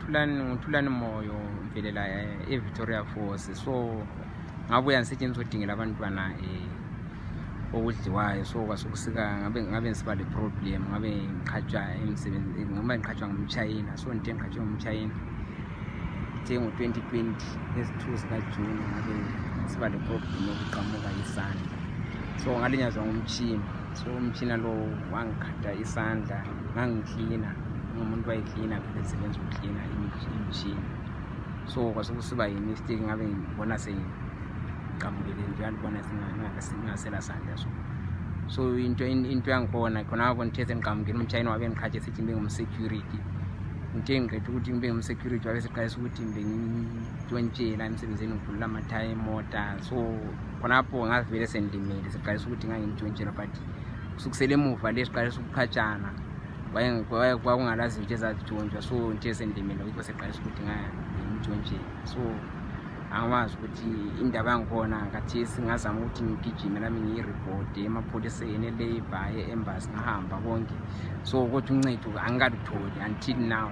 uThulani Moyo mvelela eVictoria Falls. So ngabuya ngisetshenziswa udingela abantwana okudliwayo. So kwasukusika ngabe nsiba le problem, ngabe ngiqhatshwa emsebenzini, ngabe ngiqhatshwa ngumtshina. So ngithe ngiqhatshwe ngumtshina ngo-2020 ezi2 zikaJune, ngabe nsiba le problem yokuqamuka isandla. So ngalinyazwa ngumtshina. So umtshina lo wangikhada isandla, ngangiklina umuntu wayiklina phela esebenza ukuklina imtshini. So kwasukusiba yimistake, ngabe ngibona sengiqamukele nje, ngibona singasela sandla. So into yangikhona khonapho ngithe sengiqamukele umtshina wabe ngikhatshe sithi ngibe ngumsecurity. Ngithe ngiqeda ukuthi ngibe ngumsecurity wabe siqalisa ukuthi bengijontshela emsebenzini ngidlula amathaya emota. So khonapho ngavele sendilimele, siqalisa ukuthi ngangimjontshela, but kusukusele emuva lesiqalisa ukuphatshana kwakungalazi into ezazijontshwa. So ngithe sendilimele ukuthi seqalisa ukuthi ngimjontshela. So angawazi ukuthi indaba yangikhona khathesi ngazama ukuthi ngigijime nami ngiyireport emapholiseni, elabor, embassy, ngahamba konke. So kodwa uncedo angikalutholi until now.